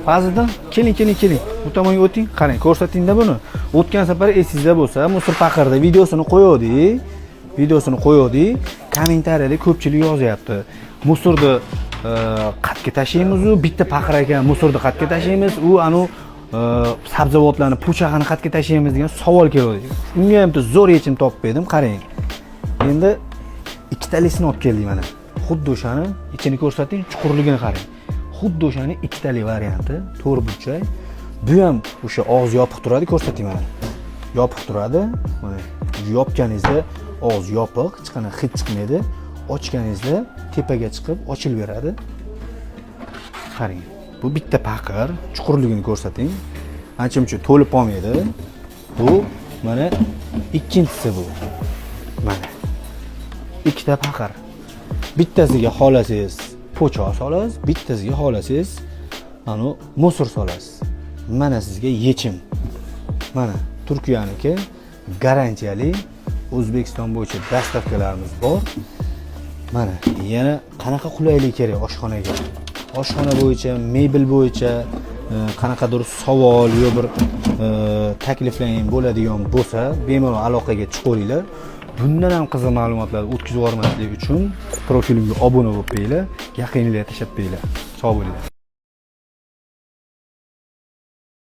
Fazliddin, keling, keling, keling. Bu tomonga o'ting. Qarang, ko'rsatingda buni. O'tgan safar esingizda bo'lsa, мусор paqirda videosini qo'yuvdik. Videosini qo'yuvdik. Kommentariyada ko'pchilik yozyapti. Мусор ni qayerga tashlaymiz u? Bitta paqir ekan, мусор ni qayerga tashlaymiz? U anu sabzavotlarni po'chag'ini qayerga tashlaymiz degan savol keldi. Unga ham bitta zo'r yechim topib berdim, qarang. Endi ikkitalisini olib keldik mana. Xuddi o'shani ichini ko'rsating, chuqurligini qarang. Xuddi o'shani ikkitali varianti, to'rt burchak. Bu ham o'sha og'zi yopiq turadi, ko'rsating mana. Yopiq turadi. Mana yopganingizda og'zi yopiq, hech qanaqa hid chiqmaydi. Ochganingizda tepaga chiqib ochilib beradi. Qarang. Bu bitta paqir, chuqurligini ko'rsating. Ancha muncha to'lib qolmaydi. Bu mana ikkinchisi bu. Mana. Ikkita paqir. Bittasiga xohlasangiz po'choq solasiz, bittasiga xohlasangiz anu мусор solasiz. Mana sizga yechim. Mana Turkiyaniki, garantiyali, O'zbekiston bo'yicha доставка larimiz bor. Mana yana qanaqa qulaylik kerak oshxonaga? Oshxona bo'yicha, mebel bo'yicha qanaqadir savol yo bir takliflaring bo'ladigan bo'lsa, bemalol aloqaga chiqaveringlar. Bundan ham qiziq ma'lumotlarni o'tkazib yubormaslik uchun profilimga obuna bo'lib qo'yinglar, yaqinlarga tashlab qo'yinglar. Sog' bo'linglar.